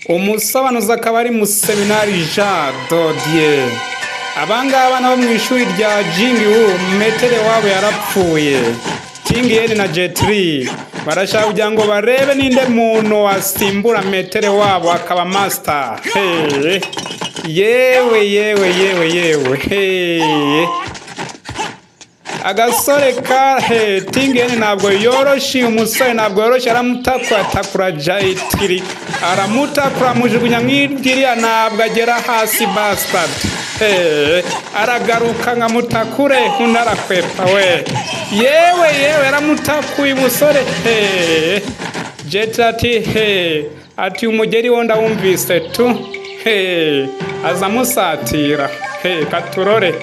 Umusobanuzi akaba ari Museminari Jean Dodier. Abangaba nabo mu ishuri rya Jingiwu, maître wabo yarapfuye. Tingiyeni na Jet Li barashaka kugira ngo barebe ninde muntu wasimbura maître wabo akaba master. Hey. Yewe, yewe, yewe, yewe, hey. Agasore ka he Tingiyeni ntabwo yoroshye, umusore ntabwo yoroshye. Aramutakura, atakura Jet Li, aramutakura, amujugunya nk'iriya, ntabwo agera hasi. Bastard. He, aragaruka nkamutakure, undi arakwepa we. Yewe, yewe, aramutakuye umusore. He, Jet ati: "He," ati: "Umugeri wo ndawumvise tu." He, aza amusatira. He, katurore.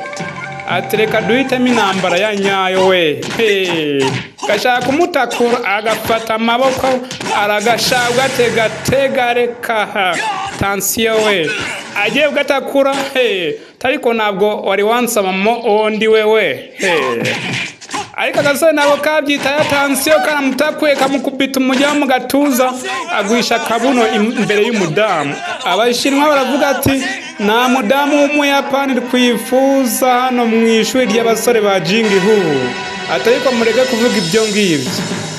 Ati: "Reka duhitemo intambara ya nyayo we." He, gashaka kumutakura, agafata amaboko, aragashaka ugategatega. Reka, attention we, agiye kugatakura. He, ariko ntabwo wari wansabamo uwo ndi wewe. He, ariko agasore ntabwo kabyitaye. Attention, karamutakuye, kamukubita umujya mu gatuza, agwisha akabuno imbere y'umudamu. Abashinwa baravuga ati: "Nta mudamu w'Umuyapani twifuza hano mu ishuri ry'abasore ba Jingihu." Ati: "Ariko mureke kuvuga ibyo ngibyo."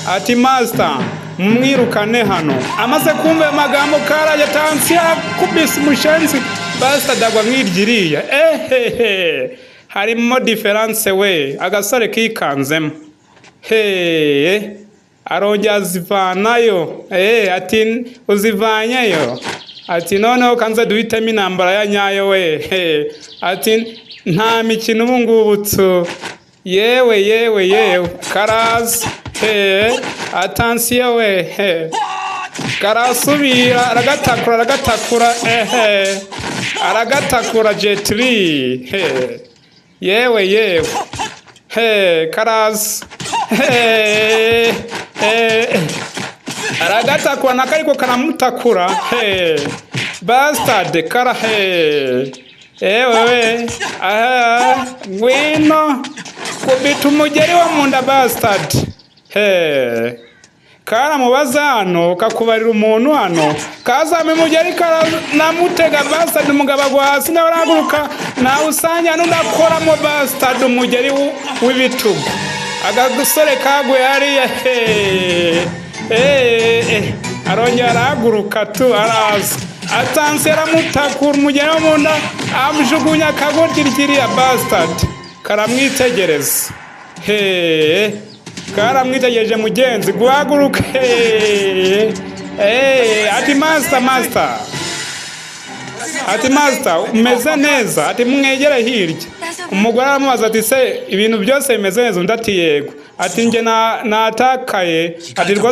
Ati: "Master, mwirukane hano." Amaze kumva ayo magambo, karaje. Attention, akubise umushenzi bastard, agwa nk'iryiriya. Ehehe, harimo différence we. Agasore kikanzemo. He, arongera azivanayo. Ati: "Uzivanyeyo." Ati: "Noneho kanze duhitemo intambara ya nyayo we." He, ati: "Nta mikino ubu ngubu tu." Yewe, yewe, yewe, karaza. He, attention we. He, karasubira, aragatakura, aragatakura. Ehe, aragatakura Jet Li. He, yewe, yewe, he, karaza. He, he, aragatakura nako, ariko karamutakura. He, bastard kara. He, ewe we, aha, ngwino kubita umugeri wo mu nda, bastard. He, karamubaza hano, kakubarira umuntu hano, kazama umugeri, karanamutega. Bastard, umugabo agwa hasi, nawe arahaguruka, nawe usanga n'undi akoramo bastard umugeri w'ibitugu. Agasore kaguye hariya. He, he, arongera arahaguruka tu, araza. Attention, aramutakura umugeri wo mu nda, amujugunya akagoryi kiriya. Bastard karamwitegereza. He, karamwitegereje mugenzi guhaguruka. He, he, ati: "Master, master." Ati: "Master, umeze neza?" Ati: "Mwegere hirya." Umugore aramubaza ati: "Se ibintu byose bimeze neza?" Undi ati: "Yego." Ati: "Njye natakaye." Ati: "Rwose."